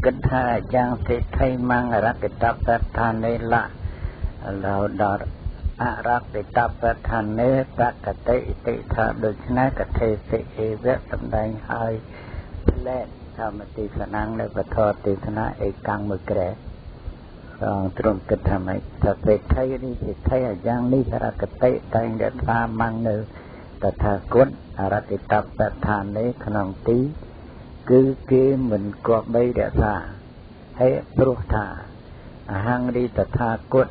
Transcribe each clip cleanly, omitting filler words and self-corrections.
គិតថាយ៉ាងសេដ្ឋីមង្រកតបដ្ឋានេលៈឡោដល់អរកិតបដ្ឋានេបកតិឥតិថាដូច្នេះកថេសិអេវៈសម្ដែងហើយផ្លែធម្មទេសនានៅពធទេសនាឯកាំងមួយក្រែព្រះអង្គទ្រង់គិតថាម៉េចថាសេដ្ឋីនេះសេដ្ឋីអាយ៉ាងនេះរកតិតែងរក្សាមង្នៅតថាគតអរកិតបដ្ឋានេក្នុងទីគឺគេមិនគប្បីរក្សាហើយព្រោះថាអហង្រីតថាគត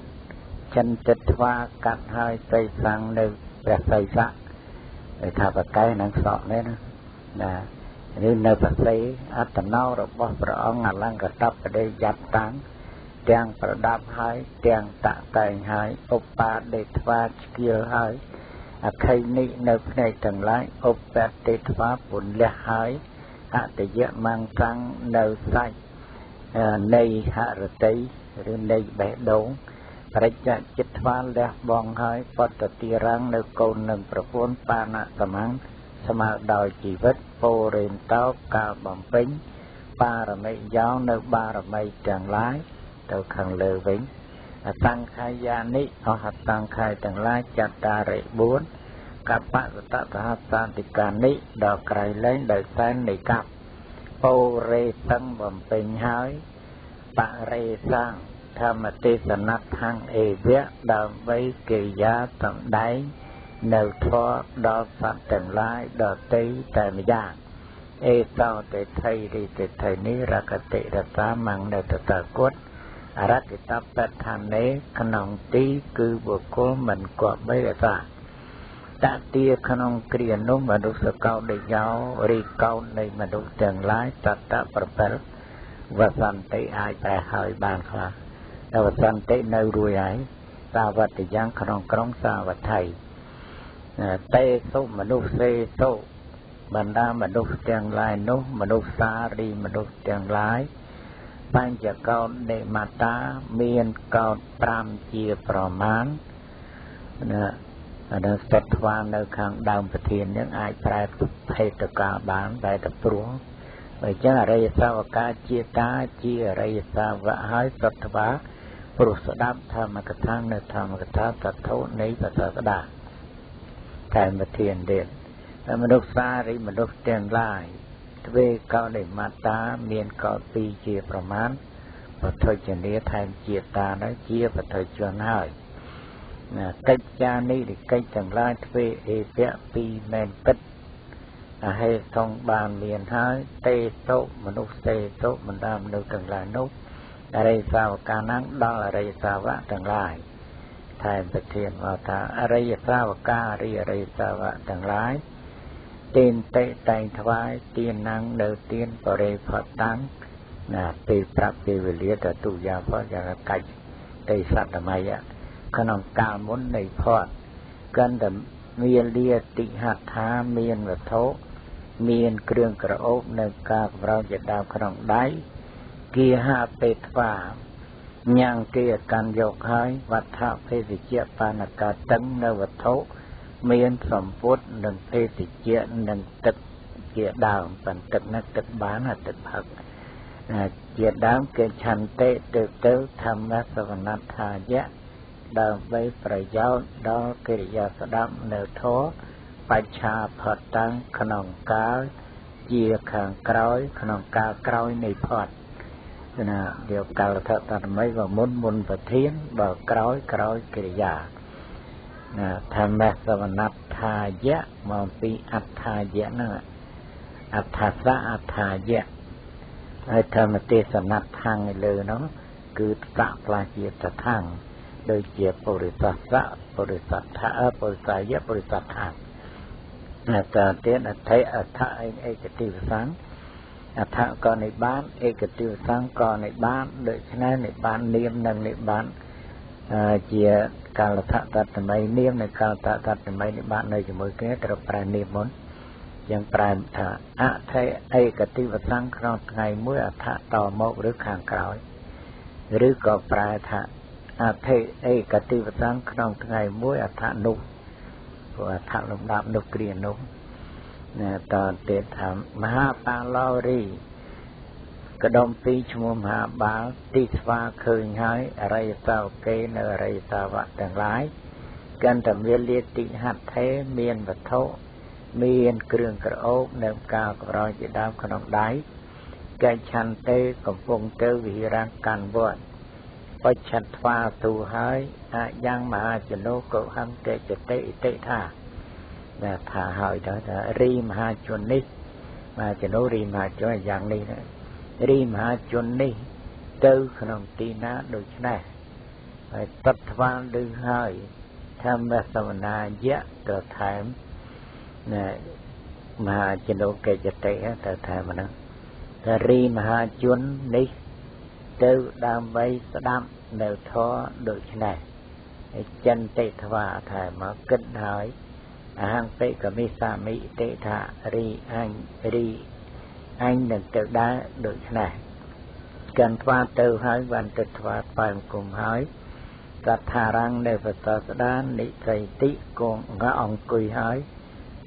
ចិនចិត្តថ្វាកាត់ហើយសីសាំងនៅព្រះសីស័កគេថាបកែនឹងសក់នេះណាឬនៅប្រស័យអត្តនោរបស់ព្រះអង្គអលង្កតបដិយត្តតាំងទាំងប្រដាប់ហើយទាំងតាក់តែងហើយឧបាដេថ្វាឆ្កៀលហើយអខិនិនៅភ្នែកទាំងឡាយឧបតិថ្វាពន្លះហើយអតយៈមង្សាំងនៅសាច់នៃហរតីឬនៃបេះដូងបរិច្ចចិត្តថ្វាលះបងហើយបតតិរាំងនៅកូននឹងប្រពន្ធបាណសមੰស្មើដោយជីវិតពោរិន្តោកាលបំពេញបារមីយោនៅបារមីទាំងឡាយទៅខាងលើវិញអសង្ខយានិអហសង្ខយទាំងឡាយចតារិ4កបសតសហសន្តិកានិដល់ក្រៃលែងដោយសែននៃកັບពោរេតឹងបំពេញហើយបរិសੰធម្មទេសនដ្ឋੰអេវៈដើម្បីកិរិយាសម្ដែងនៅធម៌ដល់សត្វទាំងឡាយដតីតែម្យ៉ាងអេតោទេថៃរិទេថៃនេះរកតិរសាមង្នៅតថាគតអរកិតបដ្ឋានេក្នុងទីគឺបុគ្គលមិនគប្បីរក្សាតទាក្នុងគ្រានោះមនុស្សកោដយោរីកោនៃមនុស្សទាំងឡាយតតប្រពិលវសន្តិអាចប្រែហើយបានខ្លះតែវសន្តិនៅរួចហើយសាវត្តយ៉ាងក្នុងក្រុងសាវត្ថីតេសុមនុស្សសេសុបណ្ដាមនុស្សទាំងឡាយនោះមនុស្សសារីមនុស្សទាំងឡាយបញ្ចកោនិមតាមានកោ5ជាប្រមាណណាអានឹងសត្វថ្វានៅខាងដើមប្រធាននឹងអាចប្រែភេទកាបានតែតែព្រោះបើចឹងអរិយសាវកាជាតាជាអរិយសាវកហើយសត្វថ្វាព្រោះស្ដាប់ធម្មកថានៅធម្មកថាតថុនៃបទស្ដាតែប្រធានទៀតតែមនុស្សសារីមនុស្សទាំងឡាយទ្វេកោនិមតាមានកោ2ជាប្រមាណបទជនីថែមជាតានោះជាបទជនហើយកិច្ចចានេះកិច្ចទាំងឡាយទ្វេអេពៈពីរមែនពិតអហេតុងបានមានហើយតេតុមនុស្សទេតុបណ្ដាមនុស្សទាំងឡាយនោះអរិយសាវកាណាំងដល់អរិយសាវកទាំងឡាយថែមប្រធានមកថាអរិយសាវកាអរិយអរិយសាវកទាំងឡាយទានតិតែងថ្វាយទានណាំងនៅទានបរិផតាំងណាពេលប្រាប់ពេលវេលាតទុយាផយ៉ាងកាច់ទេសតមយៈក្នុងកាលមុននៃផតកណ្ដមាលាតិហដ្ឋាមានវត្ថុមានគ្រឿងក្រអូបនៅការកម្រងជាដើមក្នុងដៃគាហបេថ្វាញ៉ាំងគេកាន់យកហើយវដ្ឋភេទជ្ជៈបានកាតឹងនៅវត្ថុមានសម្ពុតនិងភេទជ្ជៈនិងទឹកជាដើមបន្ទឹកណាទឹកបានទឹកផឹកជាដើមគេឆន្ទៈទៅធម្មសវនដ្ឋាយៈដើម្បីប្រយោជន៍ដល់កិរិយាស្ដាប់នៅធម៌បច្ឆាផតាំងក្នុងកាលជាខាងក្រោយក្នុងកាលក្រោយនៃផតណាយកកាលថតមីបើមុនមុនប្រធានបើក្រោយក្រោយកិរិយាណាធម្មសវនដ្ឋាយៈមកពីអត្ថាយៈហ្នឹងអត្ថាសៈអត្ថាយៈហើយធម្មទេសនដ្ឋាំងលើនោះគឺតៈផ្លាជាតថាំងដូចជាពុរិសសៈពុរិសដ្ឋៈពុរិសាយៈពុរិសដ្ឋៈតទៀតអធិអដ្ឋៈឯកតិវសੰអដ្ឋកនិបានឯកតិវសੰកនិបានដូច្នេះនិបាននាមនិងនិបានជាកាលថតតមីនាមនៃកាលថតតមីនិបាននៅជាមួយគ្នាត្រូវប្រែនាមមុនយ៉ាងប្រែថាអធិឯកតិវសੰក្នុងថ្ងៃមួយអដ្ឋតមកឬខាងក្រោយឬក៏ប្រែថាអធិឯកតិវសੰក្នុងថ្ងៃមួយអដ្ឋនោះព្រោះអដ្ឋលំដាប់នោះគ្រានោះណាតទៀតថាមហាបាឡោរី កដុំពីរឈ្មោះមហាបាលទីស្វាឃើញហើយអរិយសាវកេនៅអរិយសាវកទាំងឡាយកន្តមាលាតិហត្ថេមានវត្ថុមានគ្រឿងក្រអូបនៅកាលកម្រជាដើមក្នុងដៃកែឆន្ទេកំពុងទៅវិហារកាន់វត្តបច្ឆត្វាទូហើយអយ៉ាងមហាជនោកុហង្កេចតិអិតិថាដែលថាហើយទៅថារីមហាជននេះមហាជនោរីមហាជនយ៉ាងនេះរីមហាជននេះទៅក្នុងទីណាដូច្នេះហើយតត្វាឮហើយធម្មសវនាយៈទៅថែមណាមហាជនោកេចតិទៅថែមហ្នឹងថារីមហាជននេះទៅដើម្បីស្ដាប់នៅធម៌ដូច្នេះហើយចិនតិថ្វាថែមមកគិតហើយអហង្តិកមិសាមិតិថារីអញរីអញនឹងទៅដែរដូច្នេះកាន់ថ្វាទៅហើយបានទៅថ្វាថ្វាយបង្គំហើយតថារាំងនៅបតស្ដាននិស័យតិគងអង្គុយហើយ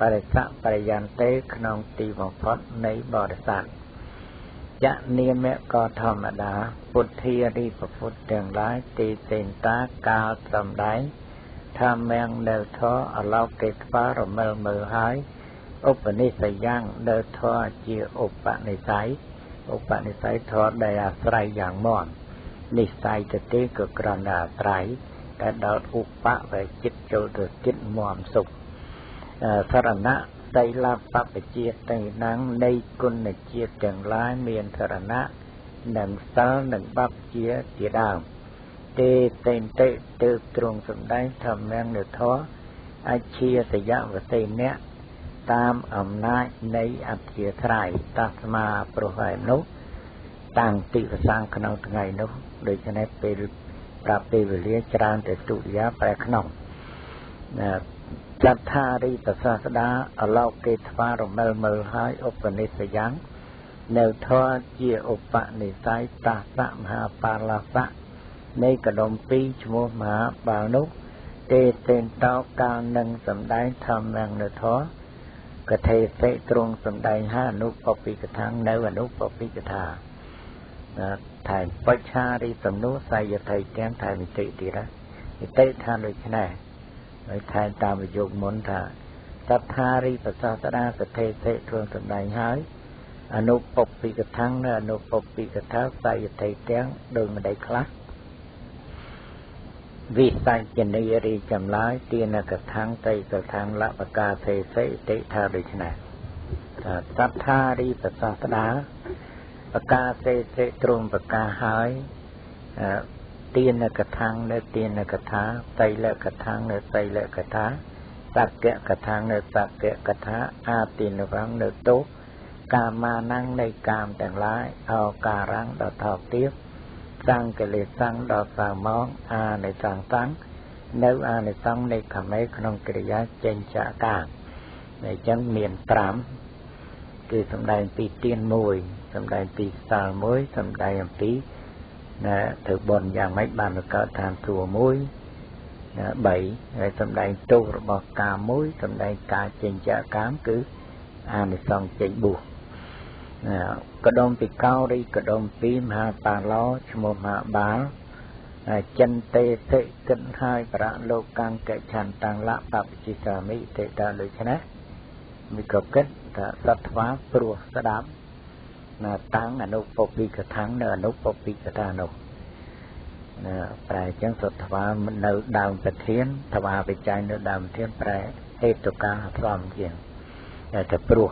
បរិស័កបរិយន្ទេក្នុងទីបំផុតនៃបរិស័ទចនាមកធម្មតាពុទ្ធារិពពុទ្ធទាំងឡាយទីសេនតាកាលសំដែងធម្មំនៅធម៌អឡោកេថ្វារមិលមើលហើយឧបនិស្សយ៉ាងនៅធម៌ជាឧបនិស្ស័យឧបនិស្ស័យធម៌ដែលអាស្រ័យយ៉ាងមាំនិស្ស័យទៅទេក៏គ្រាន់តែអាស្រ័យតែដល់ឧបៈវាចិត្តចូលទៅចិត្តមាំសុខសរណៈសីលបពជាតិណាំងនៃគុណជាតិទាំងឡាយមានសរណៈនិងសិលនិងបព្វជាជាដើមទេតេតិទើបទ្រង់សម្ដែងធម្មំនៅធម៌អជាសយវសេនៈតាមអំណាចនៃអធិស្រ័យតាស្មាព្រោះហើយនោះតាំងទិវសាំងក្នុងថ្ងៃនោះដូច្នេះពេលប្រាប់ពេលវេលាច្រើនតែទុរិយាប្រែក្នុងចត្ថារិបសាស្តាអឡោកេថ្វារមិលមើលហើយឧបនិស្សយ៉ាងនៅធម៌ជាឧបនិស្ស័យតាសៈមហាបាលសៈនៃកដុំពីរឈ្មោះមហាបាលនោះទេសេនតោកាលនឹងសម្ដែងធម្មំនៅធម៌កថេសិទ្រង់សម្ដែងហាអនុពពិកថានៅអនុពពិកថាថែមបច្ឆារិសំនួសយថៃទាំងថែមិតិទៀតិតិថាដូច្នេះហើយថែមតាមប្រយោគមុនថាតថារិបសាស្តាសថេសិទ្រង់សម្ដែងហើយអនុពពិកថានៅអនុពពិកថាសយថៃទាំងដោយម្ដេចខ្លះវិសញ្ញនីរីចម្លើយទានកថាំងតៃកថាំងលបកាសេសិតិថាដូច្នេះថាតថារិបសាស្តាបកាសេសិទ្រង់បកាហើយទានកថាំងនៅទានកថាសីលកថាំងនៅសីលកថាសក្កថាំងនៅសក្កថាអាទិនវੰនៅទោសកាមានំនៃកាមទាំងឡាយអការំដល់ថោកទាបសង្កលេសੰដល់សាមងអានិសង្សੰនៅអានិសង្សនៃខមេក្នុងកិរិយាចេញចាកកាមអញ្ចឹងមាន5គឺសម្ដែងពីទាន1សម្ដែងពីសាល1សម្ដែងអំពីណាធ្វើបុណ្យយ៉ាងម៉េចបានកើតឋានសួគ៌1ណា3ហើយសម្ដែងទោសរបស់កាម1សម្ដែងការចេញចាកកាមគឺអានិសង្សចេញបួសកដុំពីកោរីកដុំពីមហាបាឡោឈ្មោះមហាបាលចិនទេសិគិតហើយប្រលោកកាំងកឆន្តាំងលបពជិសាមិទេតាដូច្នេះមីក៏គិតថាសត្វព្រោះស្ដាប់ណាតាំងអនុពពិកថាំងនៅអនុពពិកថានោះណាប្រែអញ្ចឹងសត្វនៅដើមប្រធានថ្វាបច្ច័យនៅដើមប្រធានប្រែហេតុការណ៍ផ្សំជាងតែព្រោះ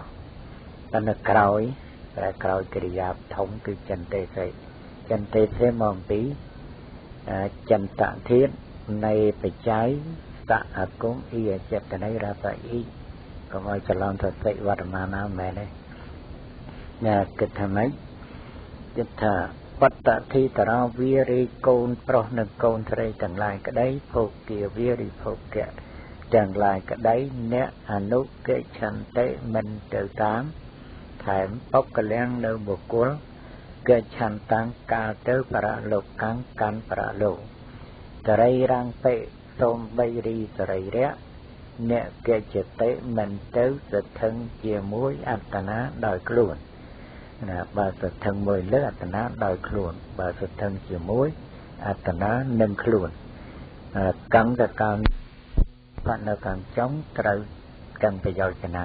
តែនៅក្រោយប្រែក្រោយកិរិយាធំគឺចិនទេសិចិនទេសិមកអំពីចិនតធាតុនៃបច្ច័យសហគមន៍អ៊ីចេតនីរសអ៊ីកុំឲ្យច្រឡំសតិវត្តមានណាមែនទេណាគិតថាម៉េចគិតថាបត្តធិតរោវារីកូនប្រុសនិងកូនស្រីទាំងឡាយក្តីភោគាវារីភោគៈទាំងឡាយក្តីអ្នកអនុកិឆន្តិមិនទៅតាមថែមបុគ្គលនៅបុគ្គលកិឆន្តាំងកាលទៅបរលោកកាំងកាន់បរលោកសរីរាំងបិសូមបីរីសរីរៈអ្នកកិច្ចតិមិនទៅសថឹងជាមួយអត្តនាដោយខ្លួន ណាបើសថឹងមួយលើអត្តនាដោយខ្លួនបើសថឹងជាមួយអត្តនានឹងខ្លួនកੰតកបាត់នៅខាងចុងត្រូវកੰប្រយោជន៍ណា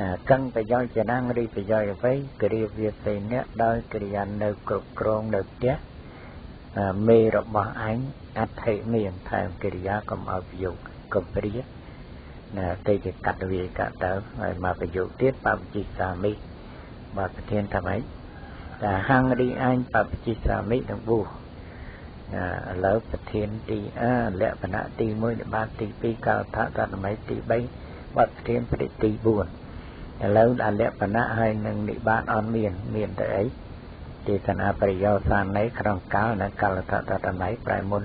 ណាកੰប្រយោជន៍ណាឬប្រយោជន៍អ្វីគ្រាវាសេនៈដោយគ្រានៅគ្រប់គ្រងនៅផ្ទះមេរបស់អញអដ្ឋិមានថែមកិរិយាកុំឲ្យប្រយោគកំព្រាណាទេជាកតវិកទៅហើយមកប្រយោគទៀតបបជិសាមិបាទប្រធានថាម៉េចតាហង្រីអញបបជិសាមិនឹងបួសណាឥឡូវប្រធានទីអលក្ខណៈទី1និបាតទី2កោថតនិមិត្តទី3បទប្រធានបរិទី4ឥឡូវអលក្ខណៈហើយនឹងនិបាតអត់មានមានតែអីទេសនាប្រយោសាននៃក្នុងកាលនិងកាលថតតម័យប្រែមុន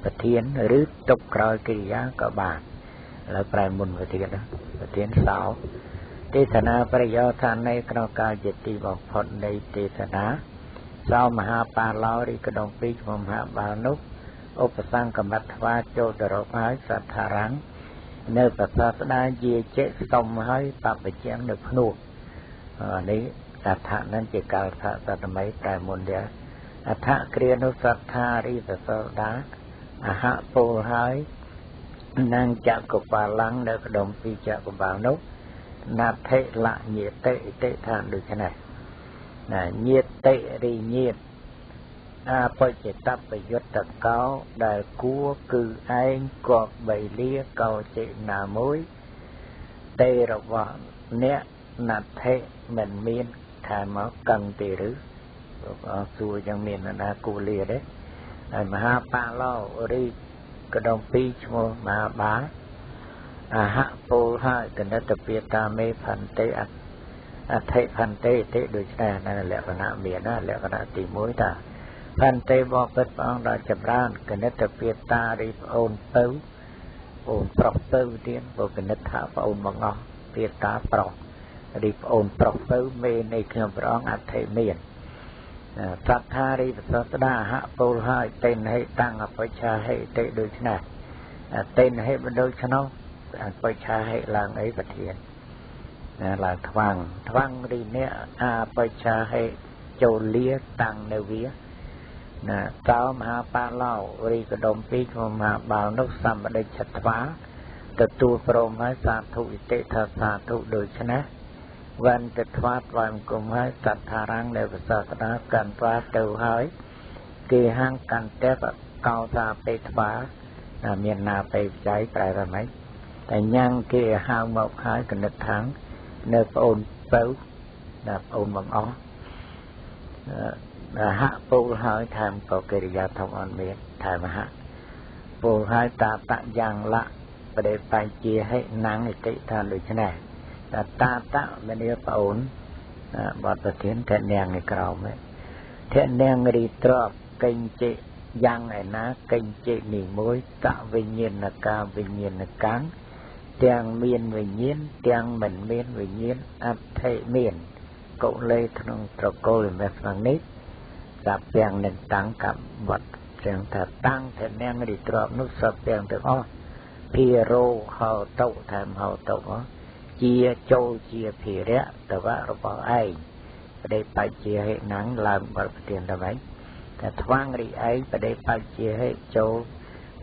ប្រធានឬទុកក្រោយកិរិយាក៏បានឥឡូវប្រែមុនប្រធានប្រធានសោទេសនាប្រយោសាននៃក្នុងកាលជាទីបំផុតនៃទេសនាសោមហាបាឡោឬកដុងពីឈ្មោះមហាបាលនោះឧបសង្កមត្វាចូលទៅរកហើយសត្ថារាំងនៅប្រសាស្ដាជាចេសុំហើយបពជាងនៅភ្នួកនេះអដ្ឋៈនឹងជាកាលថតតម័យប្រែមុនដែរអដ្ឋៈគ្រានោះសត្ថារីប្រសដាអហពលហើយនាងចកបាលំនៅកដុំពីចកបាលនោះណាថិលញាតិអតិថាដូច្នេះណាញាតិរិញាតអបច្ចតបយុត្តកោដែលគួគឺឯងគប្បីលាកោចេណាមួយទេរបស់អ្នកណាថិមិនមានថាមកកឹងទេឬសួរយ៉ាងមានណាគូលាទេហើយមហាបាឡោរីកដុំពីឈ្មោះមហាបាលអហពលហើយកណិតពាតាមេផន្តិអធិផន្តិតិដូច្នេះនៅលក្ខណៈមានណាលក្ខណៈទី1ថាផន្តិបបិទ្ធព្រះអង្គដល់ចម្រើនកណិតពាតារីប្អូនពៅអូនប្រុសពៅទៀតព្រោះកណិតថាប្អូនមកអស់ពាតាប្រុសរីប្អូនប្រុសពៅមេនៃខ្ញុំព្រះអង្គអធិមានសត្ថារីប្រសស្ដាអហពលហើយតេនហេតាំងអបិច្ឆាហេតិដូច្នេះតេនហេបដូច្នោះអបិច្ឆាហេឡើងអីប្រធានណាឡើងថ្វាំងថ្វាំងរីអ្នកអបិច្ឆាហេចូលលាតាំងនៅវាណាតោមហាបាឡោរីកដុំពីឈ្មោះមហាបាលនោះសម្បដិឆត្វាទទួលព្រមហើយសាធុវិតិថាសាធុដូច្នេះវន្តថ្វាថ្វាយបង្គំហើយសត្ថារាំងនៅប្រសាស្ដាកាន់ថ្វាទៅហើយគេហាងកាន់តែកោសាពេថ្វាមានណាពេបច្ច័យប្រែថាម៉េចតែញ៉ាំងគេហៅមកហើយកណិតខាងនៅប្អូនពៅណាប្អូនបងអស់ហៈពលហើយថែមក៏កិរិយាធំអត់មានថែមហៈពលហើយតាតយ៉ាងលៈបដិបញ្ជាហិណាំងអតិថាដូច្នេះតាតាតមនាប្អូនបទប្រធានធនាងឯក្រោមធនាងរីទ្របកញ្ចិយ៉ាងឯណាកញ្ចិនីមួយតវិញ្ញាណកាវិញ្ញាណកាំងទាំងមានវិញ្ញាណទាំងមិនមានវិញ្ញាណអដ្ឋិមានកុលេក្នុងត្រកូលមេក្នុងនេះសព្យ៉ាងនឹងតាំងកបត់ទាំងថាតាំងធនាងរីទ្របនោះសព្យ៉ាងទាំងអស់ភារោហោតុថែមហោតុជាចូលជាភិរៈតវៈរបស់ឯងបដិបច្ចជាហិណាំងឡើងបទប្រធានទៅវិញតែថ្វាងរីឯងបដិបច្ចជាហិចូល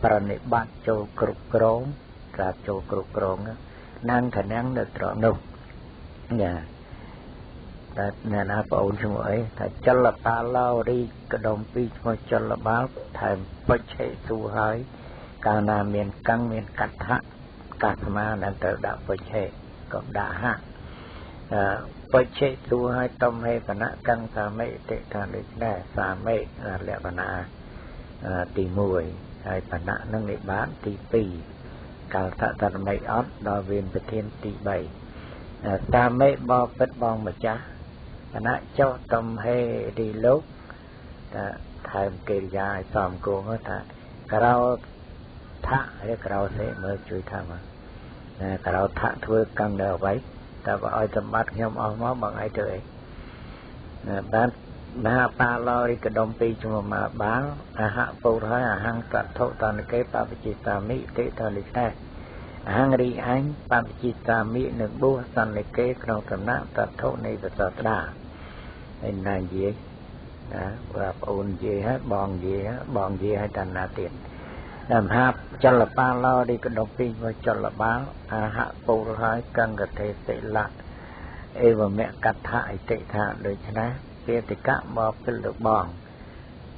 ប្រនិបត្តិចូលគ្រប់គ្រងក្រាបចូលគ្រប់គ្រងណាំងឋានៈនៅត្រង់នោះណាតែអ្នកណាប្អូនឈ្មោះអីថាចលបាឡោរីកដុំពីឈ្មោះចលបាលថែមបច្ឆេសួហើយកាលណាមានកាំងមានកដ្ឋៈកាស្មានឹងត្រូវដាក់បច្ឆេកុំដាក់ហៈបច្ឆេសួហើយតំហេបណៈកੰសាមិតិថាដូចនេះសាមិលក្ខណៈទី1ហើយបណៈនឹងនិបាតទី2កាលថតតមិអត់ដល់វេនប្រធានទី3សាមិបពិតបងម្ចាស់បណៈចុះតំហេរីលោកថាថែមកិរិយាឲ្យសំគងថាក្រោថៈឬក្រោសេមើលជួយថាមកណាក្រោថៈធ្វើកម្មនៅអ្វីតែបើឲ្យសម្បត្តិខ្ញុំអស់មកបងឯងធ្វើអីណាបានមហាបាឡោរីកដុំពីឈ្មោះមហាបាលអហពុរហើយអហង្កត្ថតនកេបបជិតាមិតិតលិឆេអហង្រីអញបបជិតាមិនឹងបួសសន្និកេក្នុងសំណាក់តថុនៃប្រសស្ដា ហើយណានិយាយណាបើប្អូននិយាយហើយបងនិយាយបងនិយាយហើយតាណាទៀតតែមហាចលបាលឡរីកដុំពីមកចលបាលអាហៈពលហើយកង្កទេសិលៈអេវមកថាអិតិថាដូច្នេះពាតិកៈមកពិលបង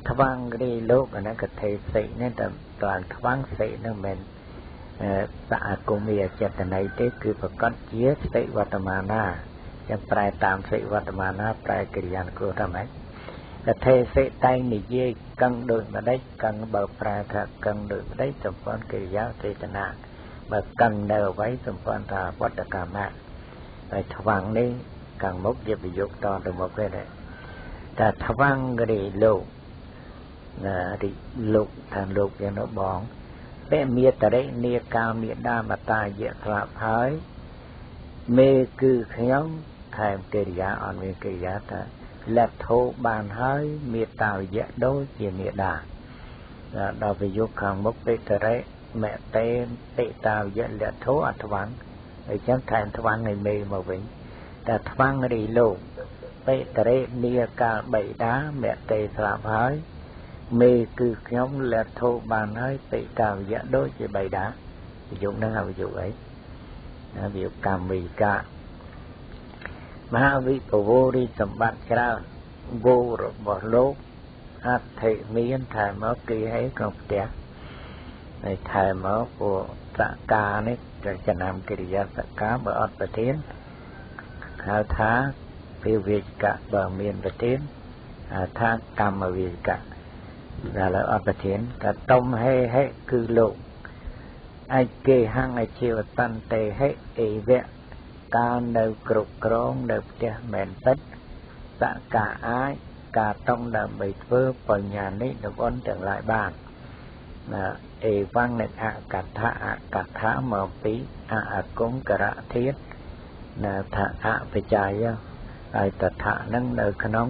ថ្វាំងរីលោកអានេះកទេសិនេះតែតាមថ្វាំងសិនឹងមិនសហគមន៍ចេតន័យទេគឺប្រកាសជាសិវត្តមាណាចឹងប្រែតាមសិវត្តមាណាប្រែកិរិយានុគ្រោះថាម៉េចកទេសិតែងនិយាយកឹងដូចម្ដេចកឹងបើប្រែថាកឹងដូចម្ដេចសម្ព័ន្ធកិរិយាចេតនាបើកឹងនៅអ្វីសម្ព័ន្ធថាវត្តកម្មៈហើយថ្វាំងនេះខាងមុខជាប្រយោគតទៅមុខទេតែថ្វាំងរីលោកណារីលោកថាលោកយ៉ាងនោះបងពមេតរិនេកាមេដាមតាយៈស្លាប់ហើយមេគឺខ្ញុំថែមកិរិយាអត់មានកិរិយាថាលទ្ធោបានហើយមេតាវយៈដូចជាមេដាដល់ប្រយោគខាងមុខបេតរិមតេបេតាវយៈលទ្ធោអថ្វាំងអញ្ចឹងថែមថ្វាំងឲ្យមេមកវិញតែថ្វាំងរីលោកបេតរិនេកាលបិតាមតេស្លាប់ហើយមេគឺខ្ញុំលទ្ធោបានហើយបេតាវយៈដូចជាបិតាប្រយោគហ្នឹងហៅប្រយោគអីណាប្រយោគកម្មវិកៈមហាវិពវោរីសម្បត្តិច្រើនវោរបស់លោកអដ្ឋិមានថែមមកគេឲ្យក្នុងផ្ទះហើយថែមមកពួកសកានេះចំណាំកិរិយាសកាបើអត់ប្រធានហៅថាភាវេកៈបើមានប្រធានហៅថាកម្មវិកៈដល់អត់ប្រធានតែតុំហេហេគឺលោកឯគេហੰអជីវតន្តិហេអេវៈកាលនៅគ្រប់គ្រងនៅផ្ទះមែនពិតសកាអាចការតង់ដើម្បីធ្វើបញ្ញានេះនិវន្តទាំងឡាយបានណាអេវងនៃអកថាអកថាមកពីអអគង្គរធាតុណាថាអបច្ច័យហើយតថៈនឹងនៅក្នុង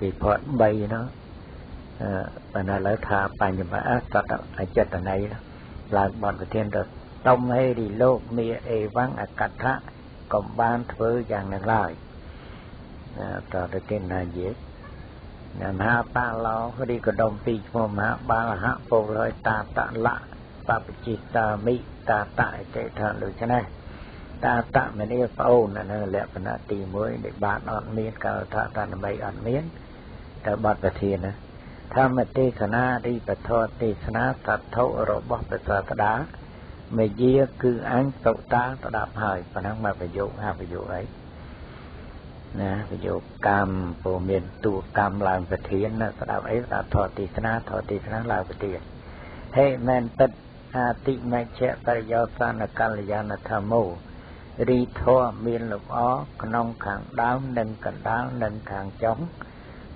វិភ័ត3នោះប៉ុន្តែឥឡូវថាបញ្ញមអសតអចេតន័យឡើងបទប្រធានទៅតុំហេរីលោកមាអេវងអកថាកុំបានធ្វើយ៉ាងនឹងឡើយតទៅទៀតណានិយាយមហាបាឡោរីកដុំពីឈ្មោះមហាបាលហៈពលហើយតាតលៈបបជិតាមិតាតអតិថាដូច្នេះតាតមនីប្អូនអានឹងលក្ខណៈទី1នៃបាតអត់មានកាលថាតនមីអត់មានតែបទប្រធានណាធម្មទេសនារីពធទេសនាតថុរបស់ព្រះសាស្តាមយាគឺអញតុតាស្ដាប់ហើយប៉ុណ្ណឹងមកប្រយោគហាប្រយោគអីណាប្រយោគកម្មព្រោះមានតួកម្មឡើងប្រធានណាស្ដាប់អីស្ដាប់ធម៌ទេសនាធម៌ទេសនាឡើងប្រធានហេមែនពិតអតិមជ្ឈបរិយោសានកល្យាណធម្មោរីធម៌មានលម្អក្នុងខាងដើមនិងកណ្ដាលនិងខាងចុង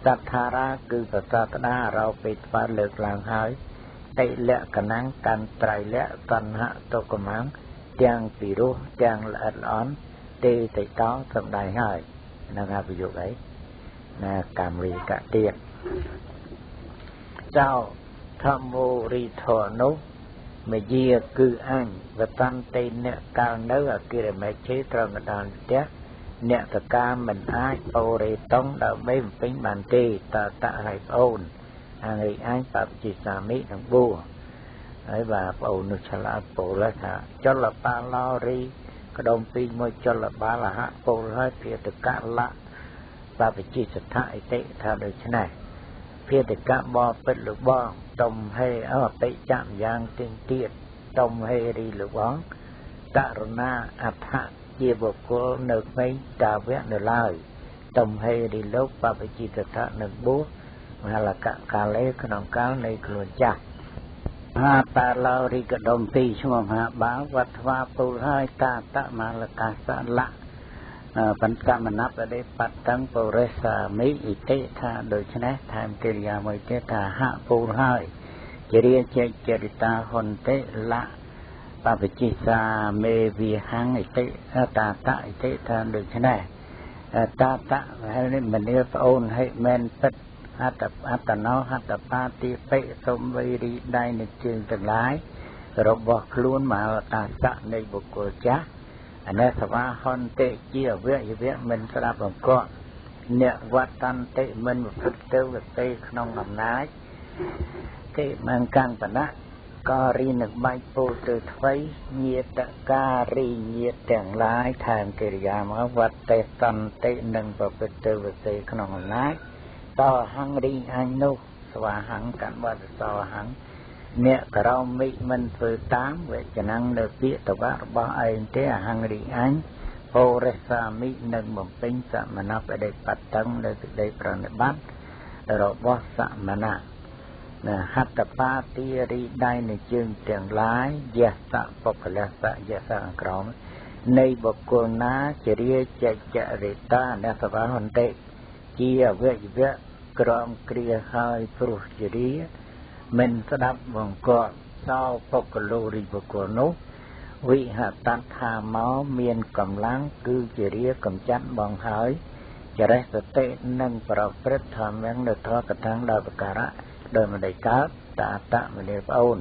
សត្ថារាគឺប្រសាស្តារោពេថ្វាលើកឡើងហើយតិលក្ខណងកាន់ត្រៃលក្ខតណ្ហតុកមាំទាំងពីរោះទាំងល្អិតល្អន់ទេតិតោសំដែងហើយហ្នឹងហៅប្រយោគអីណាកម្មវិកៈទៀតចៅធម្មោរីធនោះមយាគឺអញវតន្តិអ្នកកាលនៅអគិរមេជេត្រង់កណ្ដាលផ្ទះអ្នកសកាមិនអាចអូរេតុងដើម្បីបំពេញបានទេតតៈឲ្យប្អូនអង្រីអញបព្វជិសាមិនឹងបួហើយបាទប្អូននោះឆ្លាតពោលថាចលបាលោរីក្ដុំពីមួយចលបាលហៈពោលហើយភាតកៈលៈបព្វជិសដ្ឋអិតិថាដូច្នេះភាតកៈបពិតលបងតុំហេអបិចៈយ៉ាងទៀងទៀតតុំហេរីលបងតរណាអដ្ឋៈជាបុគ្គលនៅក្មេងតាវៈនៅឡើយតុំហេរីលោកបព្វជិសដ្ឋនឹងបួមហលកកាលេក្នុងកាលនៃខ្លួនចាស់មហាបាឡោរីកដុំពីឈ្មោះមហាបាវត្តថ្វាពលហើយតាតមហលកាសលៈបន្តមនបដិបតੰបុរិសាមិអិតិថាដូច្នេះថែមកិរិយាមួយទៀតថាហៈពលហើយជារាជចរិតាហន្តិលៈបព្វជិសាមេវិហੰអិតិតាតអិតិថាដូច្នេះតាតហើយនេះមនាប្អូនហិមែនពិតអត្តអត្តណោហត្តបាតិបិសំវៃរីដៃនៃជើងទាំងឡាយរបស់ខ្លួនមហលកាសៈនៃបុគ្គលចាស់អនេសវាហន្តិជាអវយវៈមិនស្ដាប់បង្កក់ អ្នកវត្តន្តិមិនប្រព្រឹត្តទៅវទេក្នុងអំណាចគេមង្កាំងបណៈក៏រីនឹងបាច់ពោលទៅថ្វីញាតការីញាតទាំងឡាយថែមកិរិយាមកវត្តេសន្តិនឹងប្រព្រឹត្តទៅវទេក្នុងអំណាចតហង្រីអញនោះស្វាហង្កវត្តសោហង្អ្នកក្រោមិមិនធ្វើតាមវចនំនៅពាក្យតវៈរបស់ឯងទេអហង្រីអញបរិសាមិនឹងបំពេញសមណបដិបត្តិនៅសេចក្តីប្រណិបត្តិរបស់សមណៈហត្តបាទីរីដៃនៃជើងទាំងឡាយយសៈបុគ្គលសៈយសៈក្រមនៃបុគ្គលណាជារាជចរិតាអ្នកសវាហន្តិជាអវយវៈក្រមគ្រាហើយព្រោះជារាមិនស្ដាប់បង្គាប់សោបុគ្គលរីបុគ្គលនោះវិហតថាមកមានកម្លាំងគឺជារាកំចាត់បងហើយចរិះសតិនិងប្រព្រឹត្តធម្មំនៅធម៌កថាដោយប្រការៈដោយមិនได้កើតតាតមនាប្អូន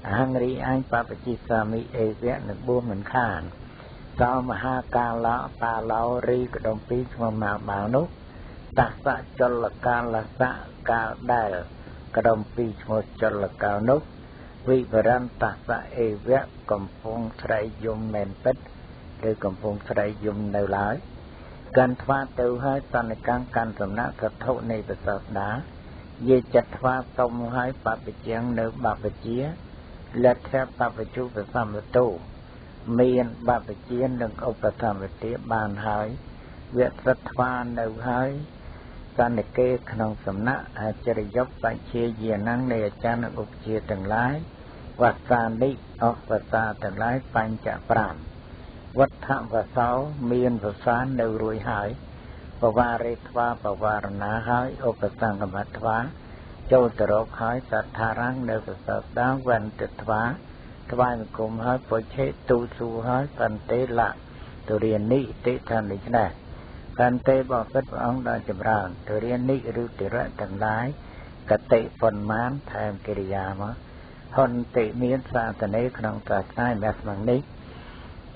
អហង្រីអញបបជិសាមិអេវៈនឹងបួសមិនខានសោមហាកាលបាឡោរីកដុំពីឈ្មោះមកបានោះតសៈចលកាលសៈកាលដែលកដុំពីឈ្មោះចលកាលនោះវិវរន្តសៈអេវៈកំពុងស្រែកយំមែនពិតឬកំពុងស្រែកយំនៅឡើយកាន់ថ្វាទៅហើយសន្និកាំងកាន់សំណាក់សទ្ធុនៃប្រសាស្តាយាចិត្តថ្វាសុំហើយបព្វជិងនៅបព្វជាលទ្ធៈបព្វជុបសម្បទោមានបព្វជានិងឧបសម្បទាបានហើយវៈសិថ្វានៅហើយសន្និកេក្នុងសំណាក់អចរិយបច្ជាយានំនៃអាចារ្យនិងឧបជាទាំងឡាយវស្សានិអវស្សាទាំងឡាយបញ្ច5វដ្ឋវសោមានវស្សានៅរួចហើយបវារិថ្វាបវារណាហើយឧបសង្កមថ្វាចូលទៅរកហើយសត្ថារាំងនៅប្រសើរដាវន្តថ្វាថ្វាយបង្គំហើយពុឆេទូសួរហើយបន្ទេលៈទុរិយនិតិថាដូច្នេះបន្ទេបពិតព្រះអង្គដ៏ចម្រើនទុរិយនិឬទរៈទាំងឡាយកតិប៉ុន្មានថែមកិរិយាមកហន្តិមានសាសនាក្នុងសាសនាមេស្មងនេះ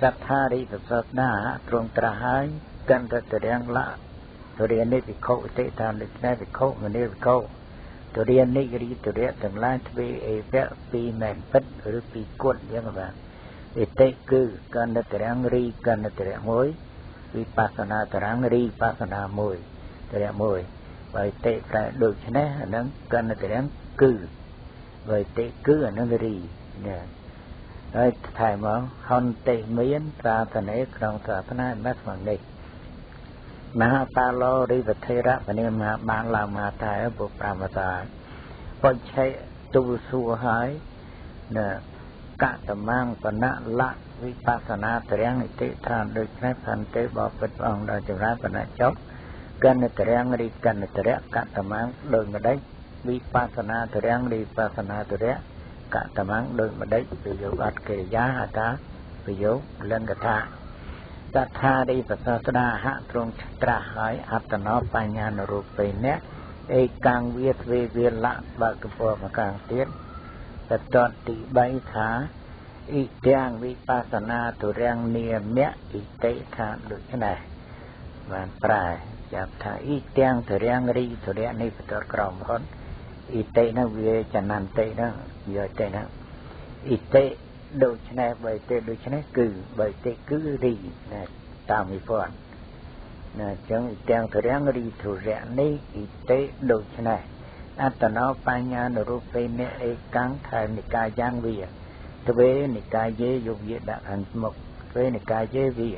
សត្ថារិប្រសើរដាទ្រង់ត្រាស់ហើយកន្តតរាំងលៈទុរិយនិភិក្ខុតិតាមដូច្នេះភិក្ខុមនីភិក្ខុទុរិយនិរីទុរៈទាំងឡាយទ្វេអេវៈពីរមែនពិតឬពីរគុណយ៉ាងបាទអិតិគឺកណ្ដតរាំងរីកណ្ដតរៈមួយវិបស្សនាតរាំងរីបស្សនាមួយតរៈមួយបើអិតិប្រែដូច្នេះអានឹងកណ្ដតរាំងគឺបើអិតិគឺអានឹងរីនេះហើយថែមមកហន្តិមានសាសនាក្នុងសាសនាមេស្មងនេះមហាបាឡោរិវធិរៈពនិមហាបានឡើងមហាថៃបុប្រាមតាបច្ឆេទូសួរហើយណាកតមាំងបណៈលៈវិបស្សនាតរាំងនិតិថាដូច្នេះផន្តិបពិតព្រះអង្គដ៏ចម្រើនបណៈចុះកណ្ណតរាំងរីកណ្ណតរៈកតមាំងដូចម្ដេចវិបស្សនាតរាំងរីបស្សនាតរៈកតមាំងដូចម្ដេចប្រយោគអត់កិរិយាហតាប្រយោគលិង្គថាតថារិបសស្ដាហៈទ្រង់ត្រាស់ហើយអត្តនោបញ្ញានរូបេណៈឯកាំងវាទ្វេវាលៈបើកពរមកខាងទៀតតតទី3ថាអ៊ីទាំងវិបស្សនាទុរាំងនាមៈអ៊ីតិថាដូច្នេះបានប្រែចាប់ថាអ៊ីទាំងទុរាំងរីទុរៈនេះបតក្រមហុនអ៊ីតិនោះវាចនន្តិនោះយកទេណាអ៊ីតិដូច្នេះបើទេដូច្នេះគឺបើទេគឺរីណាតាមវិព័ន្ធណាអញ្ចឹងទាំងធរាំងរីធរៈនេះអ៊ីតិដូច្នេះអត្តនោបញ្ញានរូបេនៈឯកាំងថែមនិកាយ៉ាងវាទ្វេនិកាយេយកវាដាក់ខាងមុខទ្វេនិកាយេវា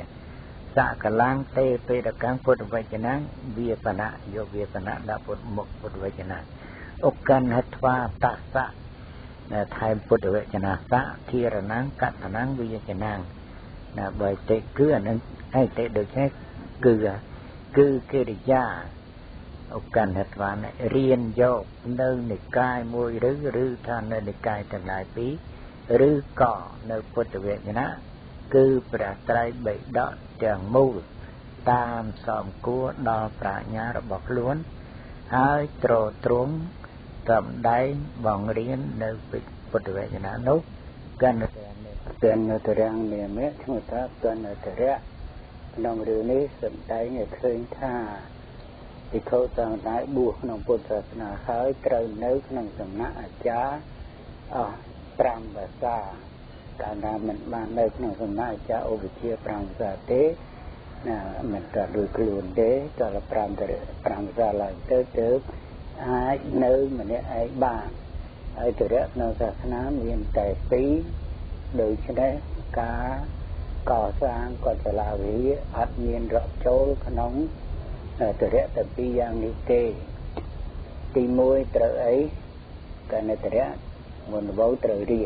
សកលាំងទេបេតកាំងពុទ្ធវចនំវាបណៈយកវាបណៈដាក់ពុទ្ធមុខពុទ្ធវចនៈឧកណ្ហត្វាតសៈថែមពុទ្ធវចនសៈធិរណងកតនងវិយចនងណាបើទេគឺអានឹងហើយទេដូច្នេះគឺកិរិយាឧកណ្ហត្វារៀនយកនៅនិកាយមួយឬថានៅនិកាយទាំងឡាយពីរឬក៏នៅពុទ្ធវចនៈគឺព្រះត្រៃបិដកទាំងមូលតាមសំគួរដល់ប្រាជ្ញារបស់ខ្លួនហើយទ្រទ្រង់សម្ដែងបង្រៀននៅពុទ្ធវចនៈនោះកណ្ដតរាំងនាមៈឈ្មោះថាកណ្ដតរៈក្នុងរឿងនេះសម្ដែងឲ្យឃើញថា ភិក្ខុសង្ឃណាបួសក្នុងពុទ្ធសាសនាហើយត្រូវនៅក្នុងសំណាក់អាចារ្យអស់5វស្សាកាលណាមិនបាននៅក្នុងសំណាក់អាចារ្យឧបជា5វស្សាទេណាមិនក៏រួចខ្លួនទេដល់5វស្សាឡើងទៅទើបអាចនៅម្នាក់ឯងបានហើយទរៈក្នុងសាសនាមានតែ2ដូច្នេះការកសាងកុសលាវិរិយអត់មានរកចូលក្នុងទរៈតែពីរយ៉ាងនេះទេទី1ត្រូវអីកណិតរៈមុនដំបូងត្រូវរៀ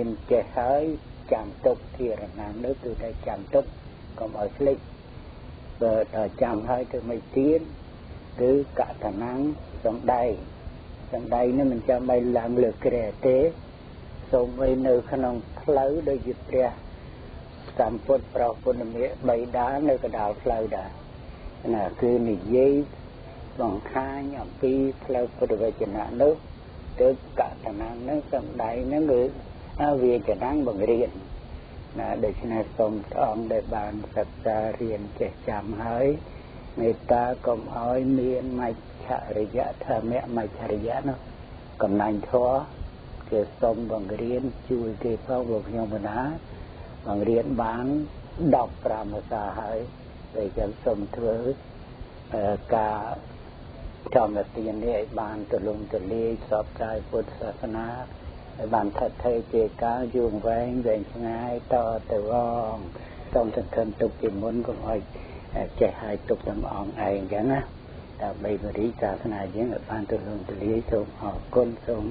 នចេះហើយចាំទុកធារណាំនោះគឺតែចាំទុកកុំឲ្យភ្លេចបើដល់ចាំហើយទៅមិនទៀតគឺកតណាំងសំដែងនេះមិនចាំបាច់ឡើងលើគ្រែទេសូម្បីនៅក្នុងផ្លូវដូចជាព្រះសម្ពុទ្ធប្រោសពុទ្ធមេបៃតានៅកណ្ដាលផ្លូវដែរណាគឺនិយាយបង្ហាញអំពីផ្លូវពុទ្ធវចនៈនោះទើបកតណាំងនឹងសំដែងនឹងគឺវាចនាងបង្រៀនណាដូច្នេះសូមព្រះអង្គដែលបានសិក្សារៀនចេះចាំហើយមេត្តាកុំឲ្យមានមច្ឆរិយៈធម្មមច្ឆរិយៈនោះកំណាញ់ធម៌គេសូមបង្រៀនជួយគេផងពួកខ្ញុំណាបង្រៀនបាន15ភាសាហើយតែចឹងសូមធ្វើការធម្មទាននេះឲ្យបានទូលំទូលាយផ្សព្វផ្សាយពុទ្ធសាសនាឲ្យបានថិតថេរជាកាលយូរវែងវែងឆ្ងាយតទៅវងសូមសង្ឃឹមទុកជាមុនកុំឲ្យចេះឲ្យទុកតាមអង្គឯងចឹងណាដើម្បីបរិសាសនាយើងឲ្យបានទូលំទូលាយសូមអរគុណសូម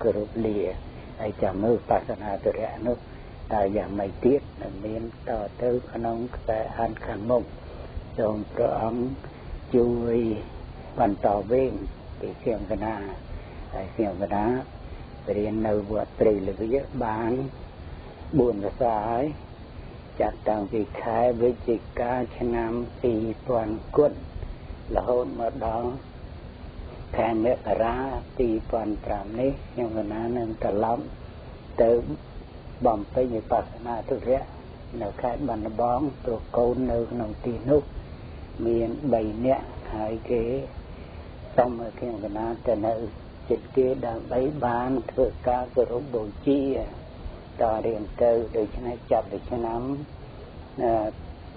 គោរពលាហើយចាំមើលបាសនាទរៈនោះតើយ៉ាងម៉េចទៀតនឹងមានតទៅក្នុងខ្សែអានខាងមុខសូមព្រះអង្គជួយបន្តវិញពីខ្ញុំកណាហើយខ្ញុំកណារៀននៅវត្តព្រៃលវាបាន4វស្សាហើយចាប់តាំងពីខែវិច្ឆិកាឆ្នាំ2000គុណរហូតមកដល់ខែមករា2005នេះខ្ញុំកណានឹងត្រឡប់ទៅបំពេញវិបស្សនាទុរៈនៅខេត្តបាត់ដំបងព្រោះកូននៅក្នុងទីនោះមាន3នាក់ហើយគេសូមឲ្យខ្ញុំកណាទៅនៅចិត្តគេដើម្បីបានធ្វើការគោរពបូជាតរៀនទៅដូច្នេះចាប់ពីឆ្នាំ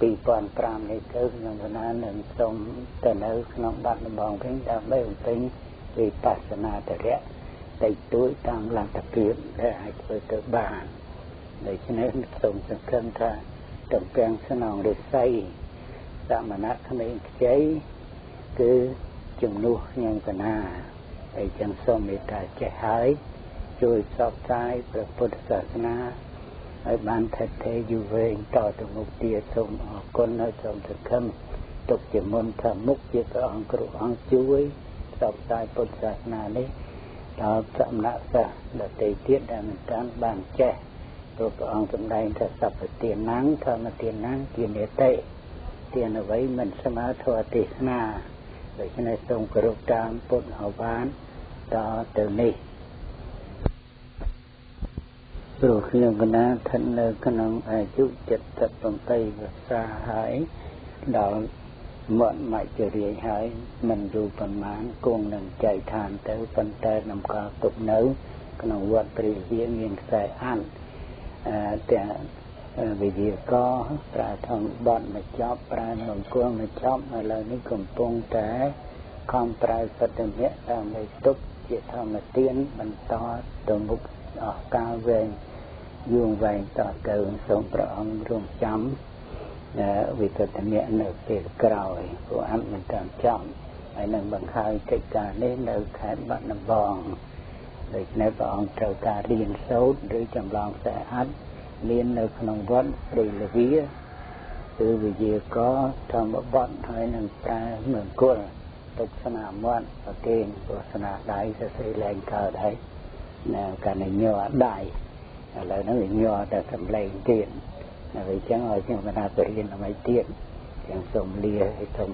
2005នេះទៅខ្ញុំកណានឹងសូមទៅនៅក្នុងបាត់ដំបងវិញដើម្បីបំពេញវិបស្សនាទរៈតិចតួចតាមលទ្ធភាពដែលអាចធ្វើទៅបានដូច្នេះសូមសង្ឃឹមថាទំពាំងស្នងឫស្សីសមណៈក្មេងខ្ចីគឺជំនួសខ្ញុំកណាហើយចឹងសូមមេត្តាចេះហើយជួយផ្សព្វផ្សាយព្រះពុទ្ធសាសនាឲ្យបានថិតថេរយូរវែងតទៅមុខទៀតសូមអរគុណហើយសូមសង្ឃឹមទុកជាមុនថាមុខជាព្រះអង្គគ្រប់អង្គជួយផ្សព្វផ្សាយពុទ្ធសាសនានេះដល់សមណសិស្សដទៃទៀតដែលមិនទាន់បានចេះព្រោះព្រះអង្គសម្ដែងថាសព្វទានំធម្មទានំជានិតិទានអ្វីមិនស្មើធម៌ទេសនាដូច្នេះសូមគោរពតាមពុទ្ធអវាទតទៅនេះព្រោះខ្ញុំកណាស្ថិតនៅក្នុងអាយុ77វស្សាហើយដល់មាត់មច្ចរាជហើយមិនយូរប៉ុន្មានគង់នឹងចែកឋានទៅប៉ុន្តែតម្កល់ទុកនៅក្នុងវត្តព្រៃវាមានខ្សែអានទាំងវិទ្យាករប្រាធម្មបទមកចប់ប្រាមង្គលមកចប់ឥឡូវនេះកំពុងតែខំប្រើសតមៈដើម្បីទុកជាធម្មទានបន្តទៅមុខអស់កាលវែងយូរវែងតទៅសូមព្រះអង្គរងចាំវិបត្តិមៈនៅពេលក្រោយព្រោះអត់មិនតាមចំហើយនឹងបង្ហើយកិច្ចការនេះនៅខេត្តបាត់ដំបងដូច្នេះព្រះអង្គត្រូវការរៀនសូត្រឬចម្លងខ្សែអាត់មាននៅក្នុងវត្តព្រៃលវាគឺវិទ្យាករធម្មបទហើយនឹងប្រើមង្គលទុកស្នាមត្តប្រគេនព្រោះស្នាដៃសរសេរលែងកើតហើយណាកាលនេះញ័រដៃឥឡូវហ្នឹងវាញ័រតែសំឡេងទៀតហើយអញ្ចឹងឲ្យខ្ញុំកណាទៅរៀនអ្វីទៀតចឹងសូមលាហើយសូម